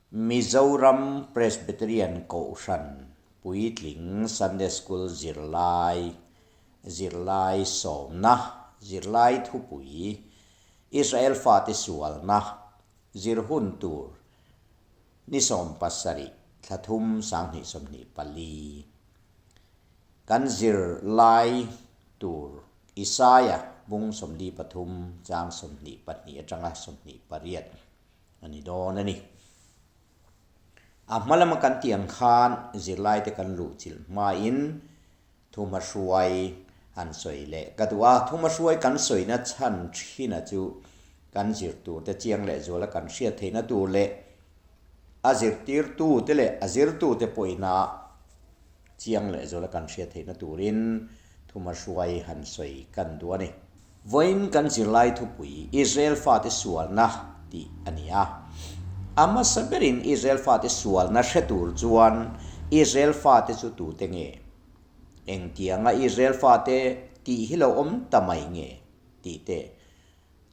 Mizoram Presbyterian Kohhran Puitling Sunday School zirlai, zirlai sawmna, zirlai thupui, Israel fate sualna, zir hun tur, ni 70, thla thum 2024. Kan zirlai tur Isaia bung 43 chang 22 atanga 28 a ni dawn a ni. A hma lama kan tih ang khan zirlaite kan luhchilh hmain thuhmahruai han sawi leh ka duh a. Thuhmahruai kan sawina chhan thina chu kan zir turte chiang leh zuala kan hriat theihna tur leh a zirtirtute leh a zirtute pawhina chiang leh zuala kan hriat theihna turin thuhmahruai han sawi kan duh a ni. Vawiin kan zirlai thupui Israel fate sualna tih a ni a. A hmasa berin Israel fate sualna hre tur chuan Israel fate chu tute nge? Engtianga Israel fate tih hi lo awm ta mai nge? tih te.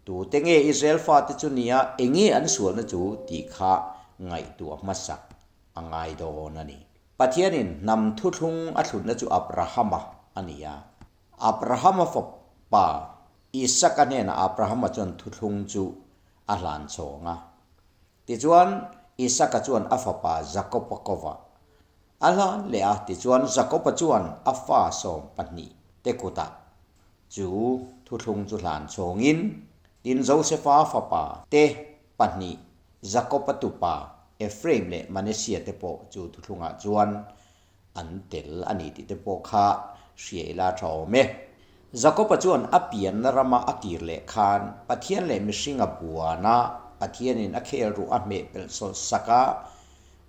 Tute nge Israel fate chu nia enge an sualna chu tih kha ngaihtuah hmasak a ngai dawn a ni. Pathianin hnam thuthlung a thlutna chu Abrahama a ni a. Abrahama fapa Isaka hnenah Abrahama chuan thuthlung chu a hlan chhawng a. Tichuan, Isaka chuan a fapa Jakoba kovah a hlan leh a. Tichuan, Jakoba chuan a fa 12 te kutah chu thuthlung chu hlan chhawngin, tin Josefa fapa te pahnih Jakoba tupa Ephraim leh Manasseh te pawh chu thuthlungah chuan an tel a ni tih te pawh kha hria ila tha awm e. Jakoba chuan a pianna rama a kir leh khan Pathian leh mihring a buan a, Pathianin a khel ruh a hmeh pelh sawlh sak a,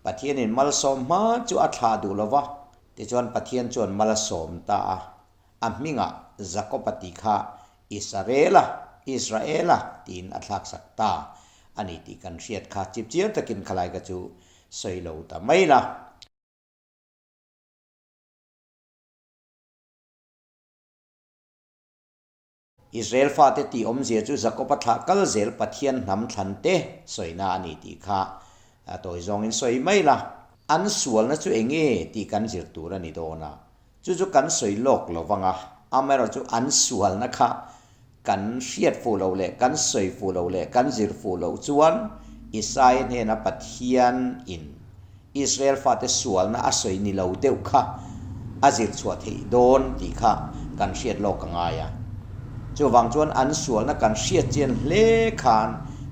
Pathianin malsawm hma chu a thlah duh lo va, tichuan Pathian chuan mal a sawm ta a, a hmingah Jakoba tih kha Isarela, Israela, tiin a thlak sak ta a ni tih kan hriat kha chipchiar takin khalai kha chu sawi lo ta mai la. Israel fate tih awmzia chu Jakob-a thlah kal zel Pathian hnam thlan te sawina a ni tih kha tawi zawngin sawi mai la. An sualna chu eng nge tih kan zir tur a ni dawn a, chu chu kan sawi lawk lo vang a, amaherawh chu an sualna kha kan hriat fuh loh leh kan sawi fuh loh leh kan zir fuh loh chuan Isaia hnena Pathian in Israel fate sualna a sawi ni lo deuh kha a zir chhuah theih dawn tih kha kan hriat lawk a ngai a. Chuvang chuan an sualna kan hriat chian hle khan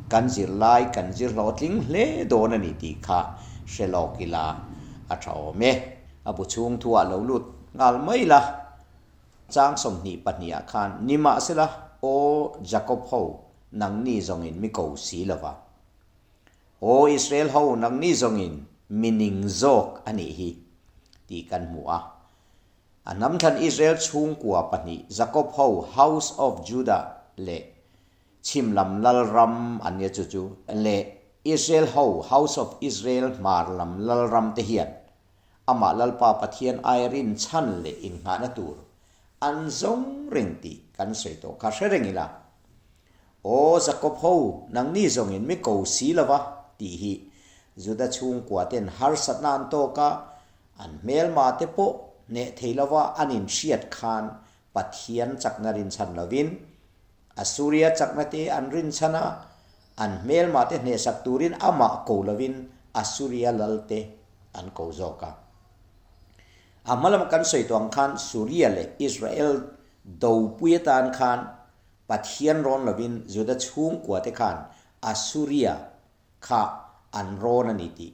kan zir lai kan zir hlawhtling hle dawn a ni tih kha hre lawk ila a tha awm e. A bu chhung thuah lo lut nghal mai la. Chang 22 ah khan, Nimahsela, aw Jakob ho, nangni zawngin mi ko si lova. Aw Israel ho, nangni zawngin mi ning zawk a nih hi, tih kan hmu a. A hnamthlan Israel chhungkua pahnih, Jakob ho, House of Judah, leh chhim lam lalram an nia chu chu leh Israel ho, House of Israel, hmar lam lalram te hian Amah Lalpa Pathian ai rinchhan leh inngahna tur an zawng reng tih kan sawi tawh kha hre reng ila. Aw Jakob ho, nangni zawngin mi ko si lova tih hi Juda chhungkua ten harsatna an tawk a, an hmelma te pawh hneh thei lova an inhriat khan Pathian chakna rinchhan lovin Assuria chakna te an rinchhan a, an hmelma te hnehsak turin amah ko lovin Assuria lal te an ko zawk a. A hma lama kan sawi tawh ang khan Suria leh Israel dopui atan khan Pathian rawn lovin Juda chhungkua te khan Assuria kha an rawn a ni tih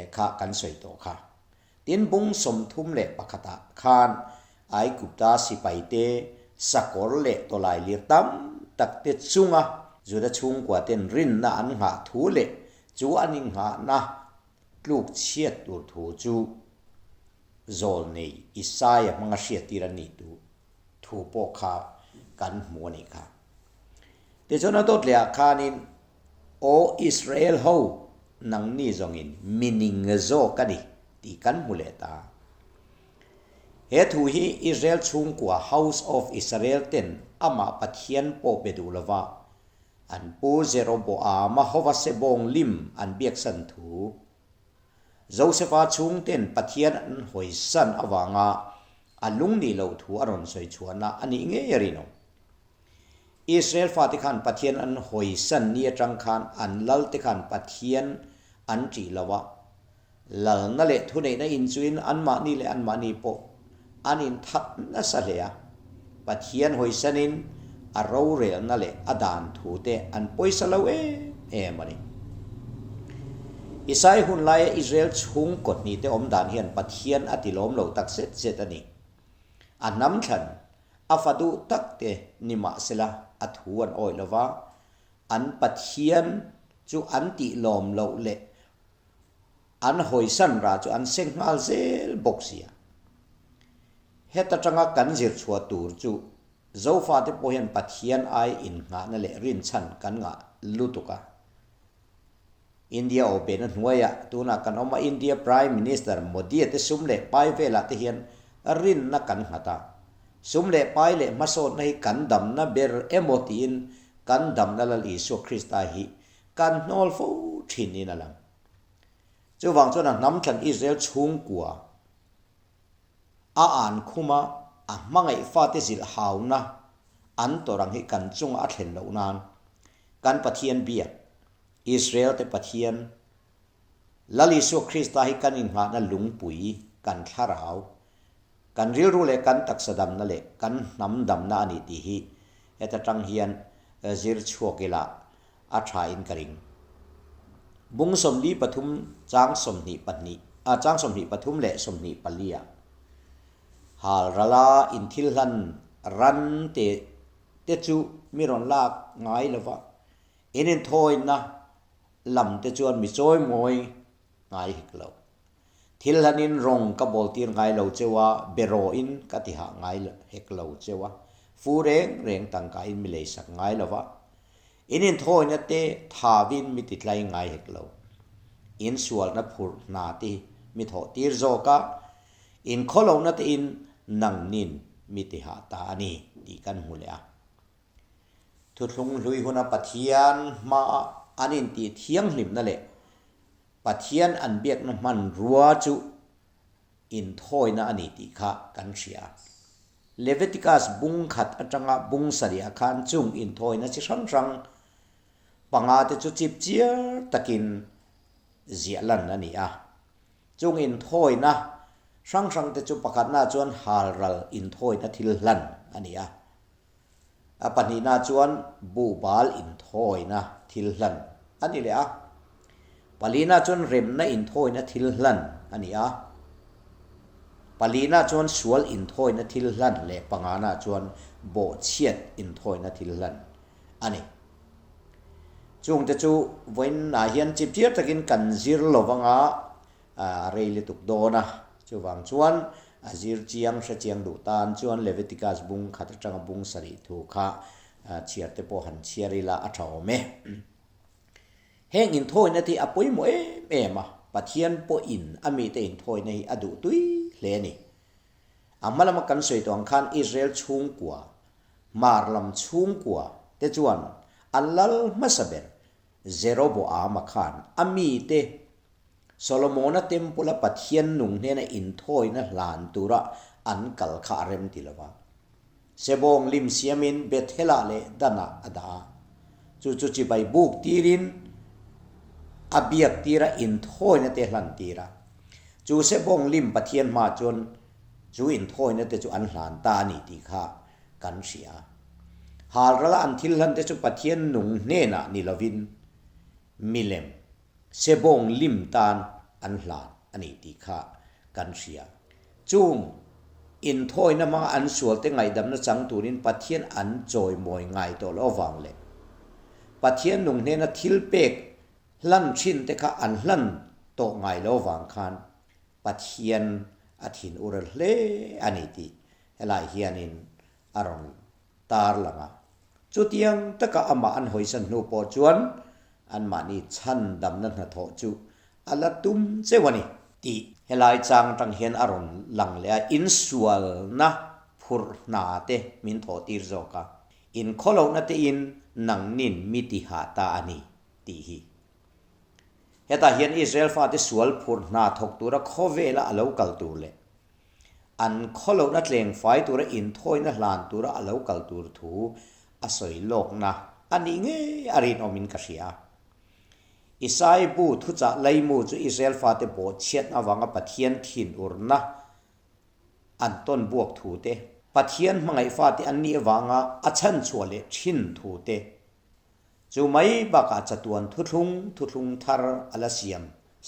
kha kan sawi tawh kha. Tin bung 31 ah khan Aigupta sipaite sakawr leh tawlai lir tam tak te chunga Juda chhungkua ten rinna an nghah thu leh chu an inghahna tluk chhiat tur thu chu zawl nei Isaia hmanga hriattir an nih duh thu pawh kha kan hmu a nih kha. Tichuan a dawt lehah khanin, Aw Israel ho, nangni zawngin mi ning zawk a ni tih kan hmu leh ta. He thu hi Israel chhungkua House of Israel ten amah Pathian pawh be duh lova an pu Jeroboama hova sebawng lim an biaksan thu. Josefa chhungten Pathian an hawisan avanga a lung nih loh thu a rawn sawi chhuahna a nih ngei a rinawm. Israel fate khan Pathian an hawisan ni atang khan an lalte khan Pathian an ṭih lo a, lalna leh thuneihna inchuin anmahni leh anmahni pawh an inthat nasa hle a, Pathian hawisanin a rorelna leh a dan thute an pawisa lo em em a ni. Isai hun laia Israel chhungkaw hnihte awm dan hian Pathian a tilawm lo tak zet zet a ni. A hnam thlan A fa duh tak te ni mahsela a thu an awih lo va, an Pathian chu an tih lawm loh leh an hawisan rah chu an seng nghal zel bawk sia. Heta tanga kan zir chhuah tur chu Zofate pawh hian Pathian ai innghahna leh rinchhan kan ngah lutuk a. India aw bena hnuaiah tunah kan awm a, India Prime Minister Modi-a te sum leh pai velah te hian rinna kan nghat a. Sum leh pai leh hmasawnna hi kan damna ber emaw tiin kan damna Lal Isua Krista hi kan hnawl fo thin in a lang. Chuvang chuan a hnam thlan Israel chhungkua a an khum a, a hmangaih fate zilh hauna an tawrh ang hi kan chungah a thlen loh nan kan Pathian biak Israel te Pathian, Lal Isua Krista hi kan inngahna lungpui, kan thlarau, kan rilru leh kan taksa damna leh kan hnam damna a ni tih hi heta tang hian zir chhuak ila a tha in ka ring. Bung 43 chang 22 chang 23 leh 24 ah hal rala inthil hlan ran te te chu mi rawn lak ngai lova In inthawina lam te chuan mi chawi mawi ngai hek lo. Thil hlanin rawng ka bawl tir ngai lo cheu a, beraw-in ka ti hah ngai hek lo cheu a, fu reng reng tangka-in mi leisak ngai lo va. In inthawina te thavin mi ti tlai ngai hek lo. In sualna phurh hna te mi thawh tir zawk a, in khawlohna tein nangnin mi ti hah ta a ni tih kan hmu leh a. Thuthlung hlui huna Pathian hmaa an intih thianghlimna leh Pathian an biakna hmanrua chu inthawina a ni tih kha kan hria. Leviticus bung khat atanga bung sarihah khan chung inthawina chi hrang hrang panga te chu chip chiar takin ziah lan a ni a. Chung inthawina hrang hrang te chu pakhatna chuan halral inthawina thil hlan a ni a. A pahnihna chuan buhbal inthawina thil hlan a ni leh a. Palina chuan remna inthawina thil hlan a ni a. Palina chuan sual inthawina thil hlan leh pangana chuan bawhchhiat inthawina thil hlan a ni. Chungte chu vawiinah hian chipchiar takin kan zir lo vanga A rei lutuk dawn a, chuvang chuan a zir chiang hre chiang duh tan chuan Leviticus bung khat atanga bung sarih thu kha chhiar te pawh han chhiar ila a tha awm e. Heng inthawina te hi a pawimawh em em a, Pathian pawhin a mite inthawina hi a duh tui hle a ni. A hma lama kan sawi tawh ang khan Israel chhungkua, hmar lam chhungkua te chuan an lal hmasa ber Jeroboama khan a mite Solomona Temple-a Pathian nung hnena inthawina hlan tura an kal kha a rem ti lo va. Sebawng lim siamin Bethel-ah leh Dan-ah a dah a. Chu chu chibai buk tirin a biak tira inthawina te hlan tir a. Chu sebawng lim Pathian hma chuan chu inthawina te chu an hlan ta a ni tih kha kan hria. Halrala an thil hlan te chu Pathian nung hnenah ni lovin milem Sebawng lim tan an hlan a ni tih kha kan hria. Chung inthawina hmanga an sualte ngaihdamna chang turin Pathian an chawimawi ngai tawh loh avang leh Pathian nung hnena thil pek hlan thin te kha an hlan tawh ngai lo avang khan Pathian a thin ur hle a ni tih helai hianin a rawn tar lang a. Chutiang taka amah an hawisan hnu pawh chuan anmahni chhandamna hnathawh chu a la tum cheu a ni tih helai chang atang hian a rawn lang leh a, insualna phurh hna te min thawh tir zawk a, inkhawlohna tein nangnin mi ti hah ta a ni tih hi. Hetah hian Israel fate sual phurh hna thawk tura khawvela a lo kal tur leh an khawlohna tleng fai tura inthawina hlan tura a lo kal tur thu a sawi lawkna a nih ngei a rinawmin ka hria. Isai bu thuchah laimu chu Israel fate bawhchhiatna avanga Pathian thinurna an tawn buak thu te, Pathian hmangaih fate an nih avanga a chhanchhuah leh thin thu te, chu mai bakah chatuan thuthlung thuthlung thar a la siam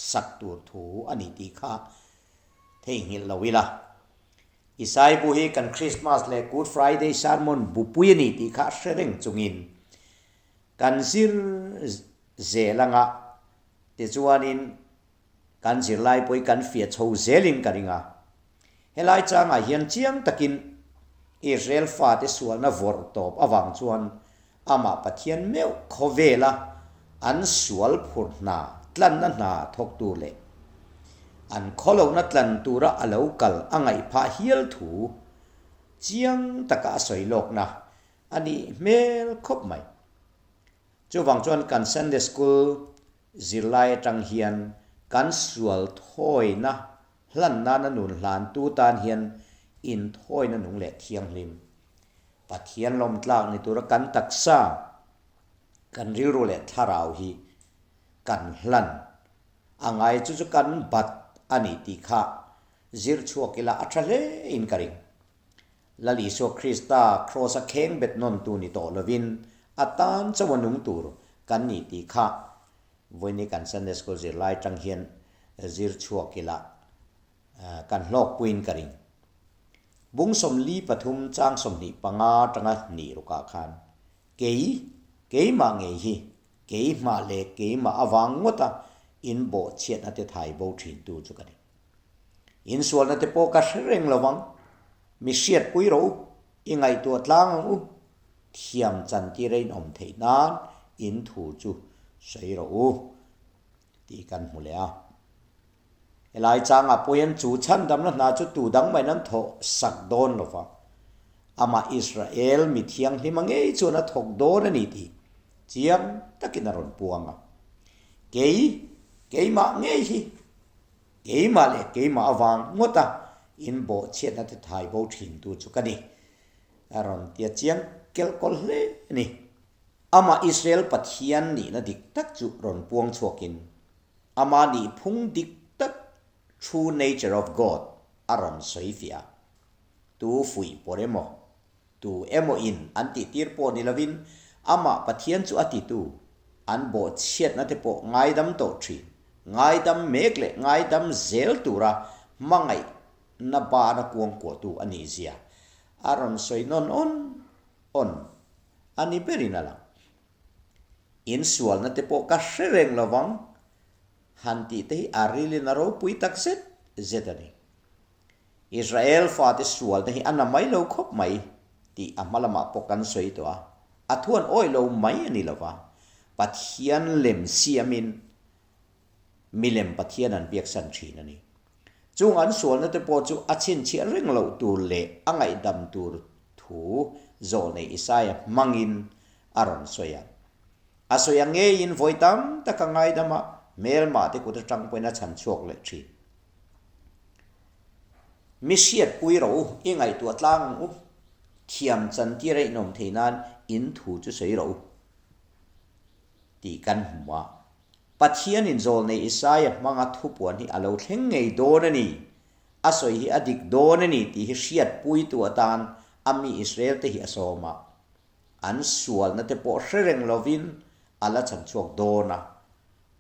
sak tur thu a ni tih kha theihnghilh lo ila. Isai bu hi kan Christmas leh Good Friday sermon bupui a ni tih kha hre reng chungin kan zir zel anga tichuanin Kan zirlai pawh hi kan fiah chho zelin ka ring a. Helai changah hian chiang takin Israel fate sualna vawrh tawp avang chuan amah Pathian meuh khawvela an sual phurh hna tlanna hna thawktu leh an khawlohna tlan tura a lo kal a ngaih phah hial thu chiang taka a sawi lawkna a nih hmel khawp mai. Chuvang chuan kan Sunday School zirlai atang hian kan sual thawina hlan nana nun hlantu tan hian inthawina nung leh thianghlim Pathian lawmtlak ni tura kan taksa, kan rilru leh thlarau hi kan hlan a ngai chu chu kan bat a ni tih kha zir chhuak ila a tha hle in ka ring. Lal Isua Krista Kraws-a kheng bet nawntu ni tawh lovin a tan chauh a nung tur kan ni tih kha vawiini kan Sunday School zirlai tang hian zir chhuak ila kan hlawkpuiin ka ring. Bung 43 chang 25 tanga hnih rukah khan kei, keimah ngei hi keimah leh keimah avang ngawta inbawhchhiatna te thai bo thintu chu ka ni. Insualna te pawh ka hre reng lo vang. Mi hriatpui rawh u, i ngaihtuah tlang ang u. Thiam chantir a inawm theih nan in thu chu sawi rawh u tih kan hmu leh a. Helai changah pawh hian chu chhandamna hna chu tu dang maiin an thawh sak dawn lo va, amah Israel mi thianghlima ngei chuan a thawk dawn a ni tih chiang takin a rawn puang a. Kei, keimah ngei hi Keimah leh keimah avang ngawta in bawhchhiatna te thai bo thin tu chu ka ni. A rawn tia chiang kelh kawlh hle a ni. Amah Israel Pathian nihna dik tak chu rawn puang chhuakin, ama nihphung dik tak, true nature of God, a rawn sawi fiah a. Tu fuih pawr emaw, Tu emaw in an tihtir pawh ni lovin amah Pathian chu a titu, an bawhchhiatna te pawh ngaidam tawh thin, ngaidam mek leh ngaidam zel tura hmangaihna bana kuangkuahtu a nih zia a rawn sawi nawn awn awn a ni berin a lang. Insualna te pawh ka hre reng lovang han tih te hi a rilin a ropui tak zet zet a ni. Israel fate sualte hi a na mai lo khawp mai tih a hma lamah pawh kan sawi tawh a, a thu an awih lo mai a ni lova, Pathian lem siamin milem Pathian an biaksan thin a ni. Chung an sualna te pawh chu a chhinchhiah reng loh tur leh a ngaihdam tur thu zawlnei Isaia hmangin a rawn sawi a. A sawi ang ngeiin vawi tam tak a ngaidam a, hmelmah te kut atang pawhin a chhan chhuak leh thin. Mi hriatpui rawh u, i ngaihtuah tlang ang u, thiam chantir a inawm thei nan in thu chu sawi rawh u, tih kan hmu a. Pathianin zawlnei Isaia hmanga thupuan hi a lo thleng ngei dawn a ni, a sawi hi a dik dawn a ni tih hi hriatpuitu atan a mi Israel-te hi a sawm a. An sualna te pawh hre reng lovin a la chhan chhuak dawn a.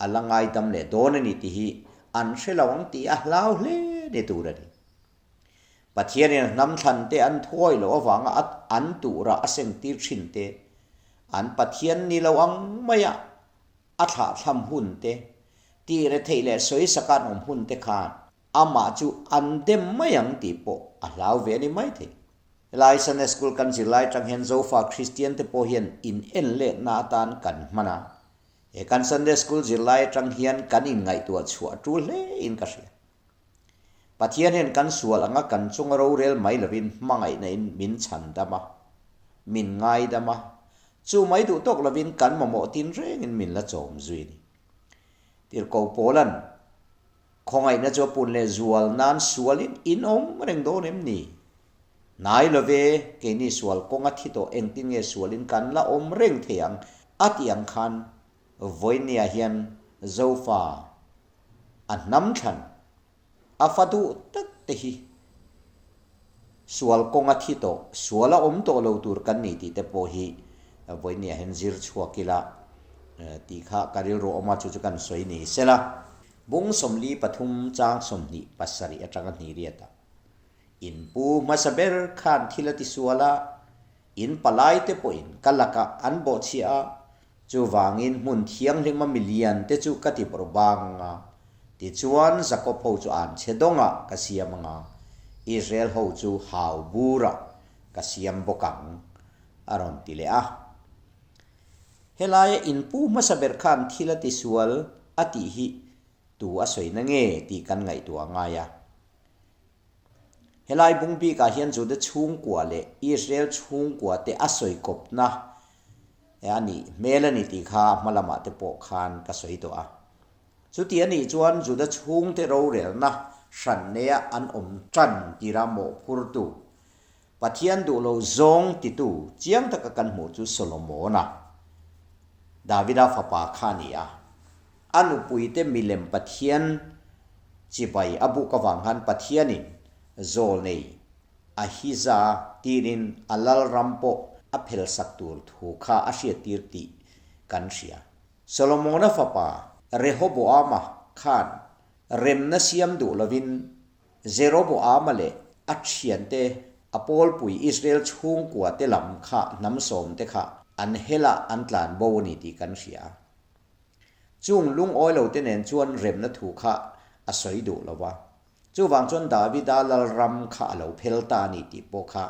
A la ngaidam leh dawn a ni tih hi an hre lo ang tih a hlau hle ni tur a ni. Pathianin a hnam thlan te an thuawi loh avanga a an tura a sengtir thin te, an Pathian ni lo ang maia a thlahthlam hun te, tih retheih leh sawisaka an awm hun te khan amah chu an dem mai ang tih pawh a hlau ve a ni maithei. Helai Sunday School kan zirlai atang hian Zofa Kristian te pawh hian in en letna atan kan hman a. He kan Sunday School zirlai atang hian kan inngaihtuah chhuah tul hle in ka hria. Pathian hian kan sual anga kan chunga rorel mai lovin hmangaihna in min chhan dam a, min ngaidam a, chu mai duh tawk lovin kan mamawh tin rengin min la chawm zui a ni. Tirhkoh Paula'n Khawngaihna chu a pun leh zual nan sualin in awm reng dawn em ni? Hnai lo ve, keini sual kawnga thi tawh engtin nge sualin kan la awm reng thei ang? A tih ang khan vawinia hian Zofa a hnam thlan a fa duh tak te hi sual kawnga thi tawh, sual a awm tawh lo tur kan ni tih te pawh hi vawinia hian zir chhuak ila tih kha ka rilru awm a, chu chu kan sawi ni sela. Bung 43 chang 27 atanga hnih riat a, In pu hmasa ber khan thil a tisual a, in palai te pawhin ka lakah an bawhchhiah a, chuvangin hmun thianghlima milian te chu ka ti bawrh bang ang a, tichuan Jakob ho chu an chhe dawngah ka siam ang a, Israel ho chu hau burah ka siam bawk ang, a rawn ti leh a. Helaia in pu hmasa ber khan thil a tisual a tih hi tu a sawina nge tih kan ngaihtuah a ngai a. Helai bung bikah hian Juda chhungkua leh Israel chhungkua te a sawi kawpna a nih hmel a ni tih kha hma lamah te pawh khan ka sawi tawh a. Chuti a nih chuan Juda chhungte rorelna hran neia an awm tan tira mawhphurtu Pathian duh lo zawng titu chiang taka kan hmuh chu Solomona, Davida fapa kha a ni a. A nupuite milem Pathian chibai a buk avang khan Pathianin zawlnei Ahiza tirin a lalram pawh a phelsak tur thu kha a hriattir tih kan hria. Solomona fapa Rehoboama khan remna siam duh lovin Jeroboama leh a thiante a pawlpui Israel chhungkua te lam kha hnam sawm te kha an hel ah an tlan bo a ni tih kan hria a. Chung lungawi lo te nen chuan remna thu kha a sawi duh lo va. Chuvang chuan Davida lalram kha a lo phel ta a ni tih pawh kha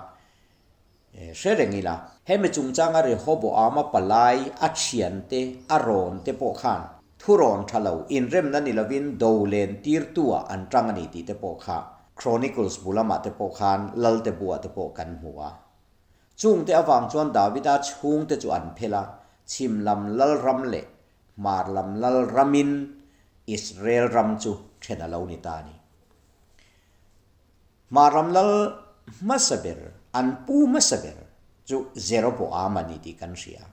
hre reng ila. Hemi chungchanga Rehoboama palai a thiante a rawn te pawh khan thurawn tha lo inremna ni lovin do len tirtu-ah an tang a ni tih te pawh kha Chronicles bu lamah te pawh khan Lalte buah te pawh kan hmu a. Chungte avang chuan Davida chhungte chu an phel a, chhim lam lalram leh hmar lam lalramin Israel ram chu then a lo ni ta a ni. Hmaram lal hmasa ber, an pu hmasa ber chu Jeroboam a ni tih kan hria.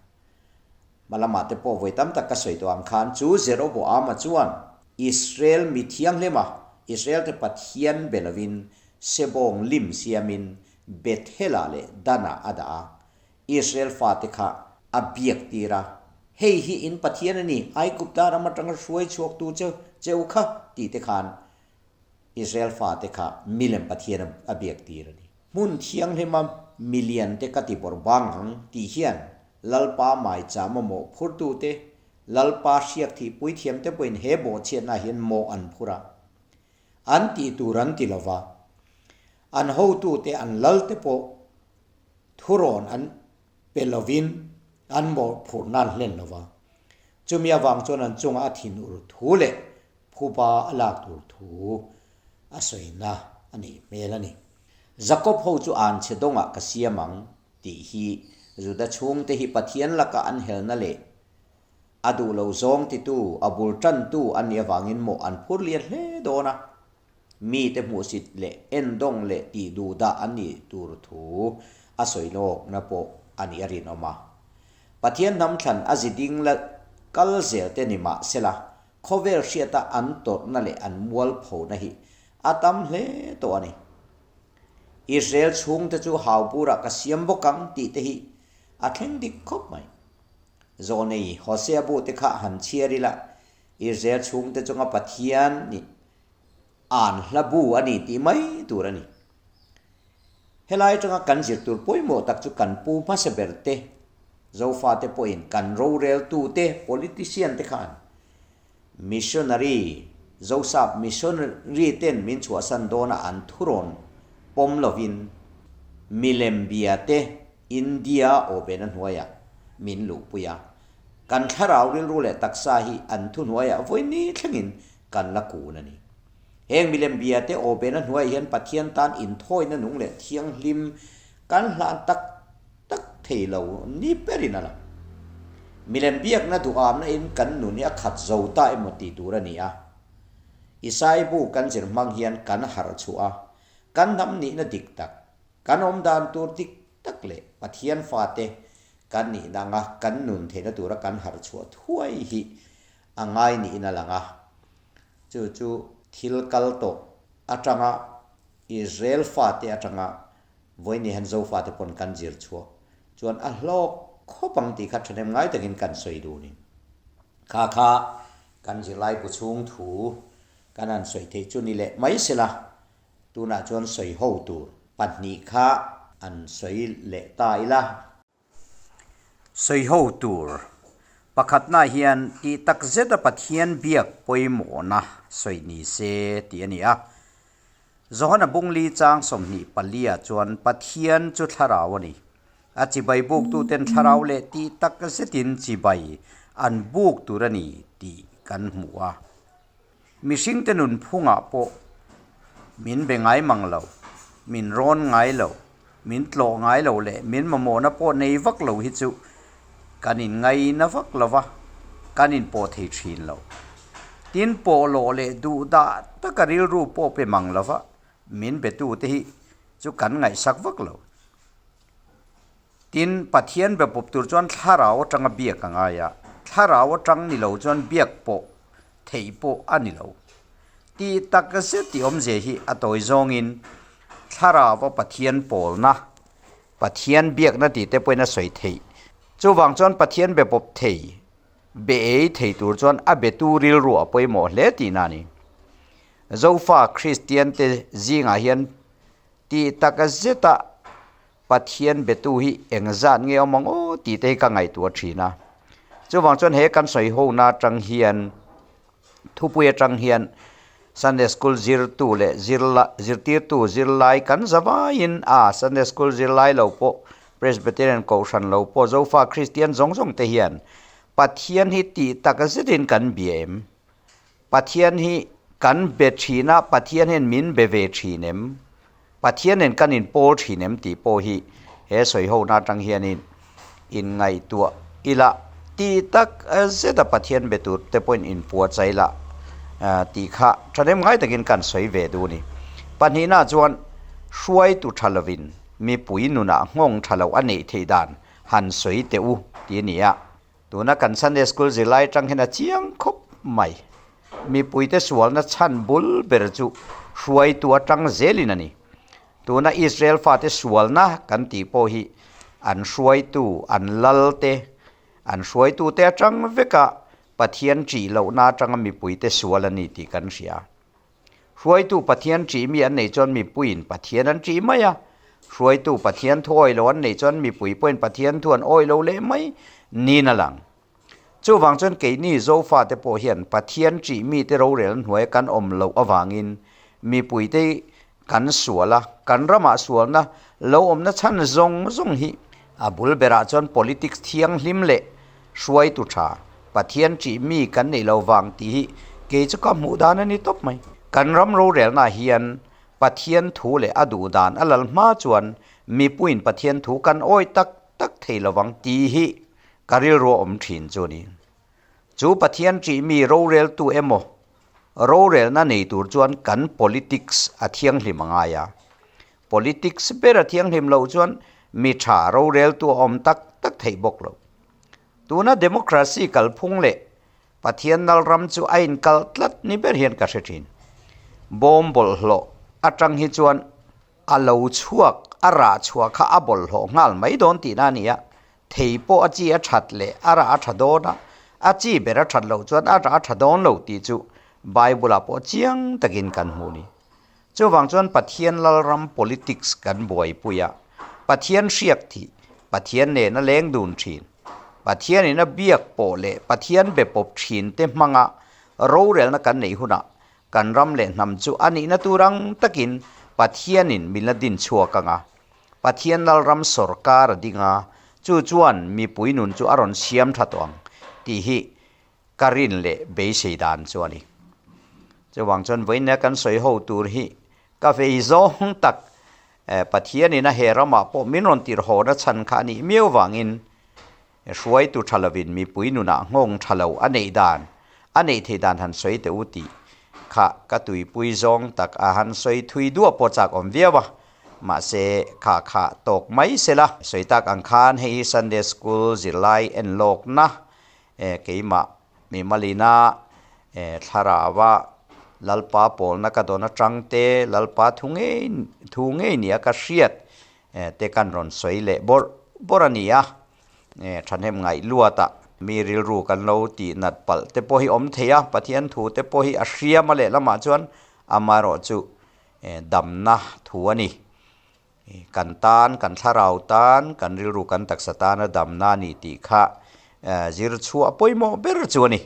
Hma lamah te pawh vawi tam tak ka sawi tawh ang khan chu Jeroboam-a chuan Israel mi thianghlima Israel te Pathian be lovin Sebawng lim siamin Bethel-ah leh Dan-ah a dah a, Israel fate kha a biak tir a, Hei hi in Pathian a ni, Aigupta ram atanga hruai chhuaktu cheu kha tih te khan Israel fate kha milem Pathian a biak tir a ni. Hmun thianghlima milian te ka ti bawrh bang ang tih hian Lalpa maicham a mawh phurtute, Lalpa hriak thih puithiam te pawhin he bawhchhiatna hian mawh an phur a. An tih tur an ti lova, an hotute an lal te pawh thurawn an pe lovin an mawh phurh nan hlen lova. Chumi avang chuan an chungah a thinur thu leh Phuba a lak tur thu a sawina a nih hmel a ni. Jakob ho chu an chhe dawngah ka siam ang tih hi Juda chhungte hi Pathian laka an helna leh a duh lo zawng titu, a bul tantu an nih avangin mawh an phur lian hle dawn a. Mite hmuhsit leh endawng leh tih duh dah an nih tur thu a sawi lawkna pawh a nih a rinawm a. Pathian hnam thlan a zi ding la kal zel te ni mah sela Khawvel hriata an tawrhna leh an mualphona hi a tam hle tawh a ni. Israel chhungte chu Haupurah ka siam bawk ang tih te hi a thleng dik khawp mai. Zawnei Hosea bu te kha han chhiar ila, Israel chhungte chunga Pathian nih an hla bu a ni tih mai tur a ni. Helai atanga kan zir tur pawimawh tak chu kan pu hmasa ber te, Zofate pawhin kan roreltute, politician te khan missionary, Zosap missionary ten min chhuahsan dawna an thurawn pawm lovin milem bia te India awpena hnuaiah min luhpui a. Kan thlarau rilru leh taksa hi an thuhnuaiah vawi thlengin kan la kun a ni. Heng milem bia te awpena hnuaiah hian Pathian tan inthawina nung leh thianghlim kan hlan tak tak thei lo ni berin a lang. Milem biakna duhamna in kan nun hi a khat zo ta emaw tih tur a ni a. Isai bu kan zir hmang hian kan harh chhuah a, kan hnam nihna dik tak, kan awm dan tur dik tak leh Pathian fate kan nihna anga kan nun theihna tura kan harh chhuah thuai hi a ngai niin a lang a. Chu chu thil kal tawh atanga Israel fate atanga Vawiin hian Zofate pawn kan zir chhuah chuan a hlawk khawp ang tih kha thahnem ngai takin kan sawi duh ni. Kha kha kan zirlai bu chhung thu kan han sawi theih chu ni leh mai sela, tunah chuan sawi ho tur pahnih kha an sawi leh ta ila. Sawi ho tur pakhatnaah hian tih tak zeta Pathian biak pawimawhna sawi ni se tih a ni a. Johana Bungli chang 24 chuan Pathian chu thlarau a ni. A chibai buktuten thlarau leh tih tak zetin chibai an buk tur a ni tih kan hmu a. Mihringte nunphungah pawh min be ngai mang lo, min rawn ngai lo, min tlawh ngai lo leh min mamawhna pawh nei vak lo hi chu kan inngai na vak lo va, kan inpawh thei thin lo. Tin, pawhlawh leh duhdah taka rilru pawh pe mang lo va, min betute hi chu kan ngaihsak vak lo. Tin, Pathian be pawp tur chuan thlarau atanga biak a ngai a, thlarau atang ni lo chuan biak pawh theih pawh a ni lo. Tih tak zet tih awmzia hi a tawi zawngin thlarau a Pathian pawlna, Pathian biakna tih te pawhin a sawi theih. Chuvang chuan Pathian be pawp thei, be ei thei tur chuan a betu rilru a pawimawh hle tihna a ni. Zofa Kristian te zingah hian tih tak zeta Pathian betu hi eng zat nge awm ang aw tih te hi ka ngaihtuah thin a. Chuvang chuan he kan sawi hona atang hian thupui atang hian Sunday School zirtu leh zirla zirtirtu zirlai kan za vaiin a Sunday School zirlai lo pawh Presbyterian Kohhran lo pawh Zofa Kristian zawng zawng te hian Pathian hi tih tak zetin kan bia em? Pathian hi kan be thin a, Pathian hian min be ve thin em? Pathian nen kan inpawl thin em tih pawh hi he sawi hona atang hianin inngaihtuah ila tih tak zeta Pathian be tur te pawhin inpuahchai la tih kha thahnem ngai takin kan sawi ve duh a ni. Pahnihna chuan hruaitu tha lovin mipui nunah nghawng tha lo a neih theih dan han sawi teh u tih a ni a. Tuna kan Sunday School zirlai atang hian a chiang khawp mai. Mipuite sualna chhan bul ber chu hruaitu atang zelin a ni. Tuna Israel fate sualna kan tih pawh hi an hruaitu, an lal te, an hruaitute atang veka Pathian ṭih lohna atanga mipuite sual a ni tih kan hria. Hruaitu Pathian ṭih mi an neih chuan mipuiin Pathian an ṭih mai a, hruaitu Pathian thu awih lo an neih chuan mipui pawhin Pathian thu an awih lo leh mai niin a lang. Chuvang chuan keini Zofate pawh hian Pathian ṭih mite rorel hnuaia kan awm loh avangin mipuite kan sual a, kan ramah sualna lo awmna chhan zawng zawng hi a bul berah chuan politics thianghlim leh hruaitu tha, Pathian ṭih mi kan neih lo vang tih hi kei chu ka hmuh dan a ni tawp mai. Kan ram rorelnaah hian Pathian thu leh a duh dan a lal hma chuan mipuiin Pathian thu kan awi tak tak thei lo vang tih hi ka rilru a awm ṭhin chu a ni. Chu Pathian ṭih mi roreltu emaw rorelna nei tur chuan kan politics a thianghlim a ngai a. Politics ber a thianghlim loh chuan mi tha roreltu a awm tak tak theih bawk lo. Tuna democracy kalphung leh Pathian nal ram chu a inkal tlat ni ber hian ka hre thin. Bawm bawlhhlawh atang hi chuan a lo chhuak, a rah chhuah kha a bawlhhlawh nghal mai dawn tihna a ni a, thei pawh a chi a that leh a rah a tha dawn a, a chi ber a that loh chuan a rah a tha dawn lo tih chu Bible-ah pawh chiang takin kan hmu a ni. Chuvang chuan Pathian lalram politics kan buaipui a, Pathian hriak thih, Pathian nena leng dun thin, Pathian ina biak pawh leh Pathian be pawp thin te hmanga rorelna kan neih hunah kan ram leh hnam chu a nihna tur ang takin Pathianin min la din chhuak ang a. Pathian lalram sawrkar a ding a, chu chuan mipui nun chu a rawn siam tha tawh ang tih hi ka rin leh beisei dan chu a ni. Chuvang chuan vawiin kan sawi ho tur hi ka vei zawng tak Pathianin a he ramah pawh min rawn tirhawna chhan kha a nih miau vangin. Hruaitu tha lovin mipui nunah nghawng tha lo a neih dan, a neih theih dan han sawi teh u tih kha ka tuipui zawng tak a han sawi thui duah pawh chak awm viau a, mahse kha kha tawk mai se la. Sawi tak ang khan hei hi Sunday School zirlai en lawkna keimah mimalina thlarau-a Lalpa pawlna ka dawn atang te, Lalpa thu ngei thu ngei nia ka hriat te kan rawn sawi leh bawrh bawrh a ni a, thahnem ngaih luatah mi rilru kan lo tih nat palh te pawh hi awm thei a, Pathian thu te pawh hi a hriam a lehlamah chuan amaherawhchu damna thu a ni. Kan tan, kan thlarau tan, kan rilru kan taksa tana damna a ni tih kha zir chhuah pawimawh ber chu a ni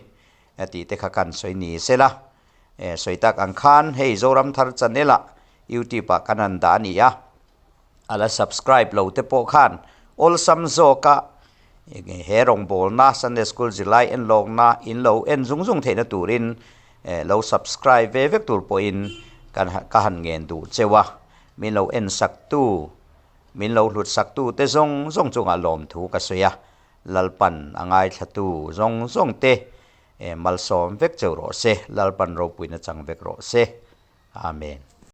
tih te kha kan sawi ni sela. Sawi tak ang khan hei Zoram Thar channel ah YouTube ah kan han dah a ni a, a la subscribe lo te pawh khan awlsam zawka he rawngbawlna Sunday School zirlai enlawkna in lo en zung zung theihna turin lo subscribe ve vek tur pawhin kan ka han ngen duh cheu a, min lo en sak tu, min lo hlut sak tu te zawng zawng chungah lawmthu ka sawi a, Lalpan a ngaithla tu zawng zawng te malsawm vek cheu rawh se, Lalpan ropuina chang vek rawh se. Amen.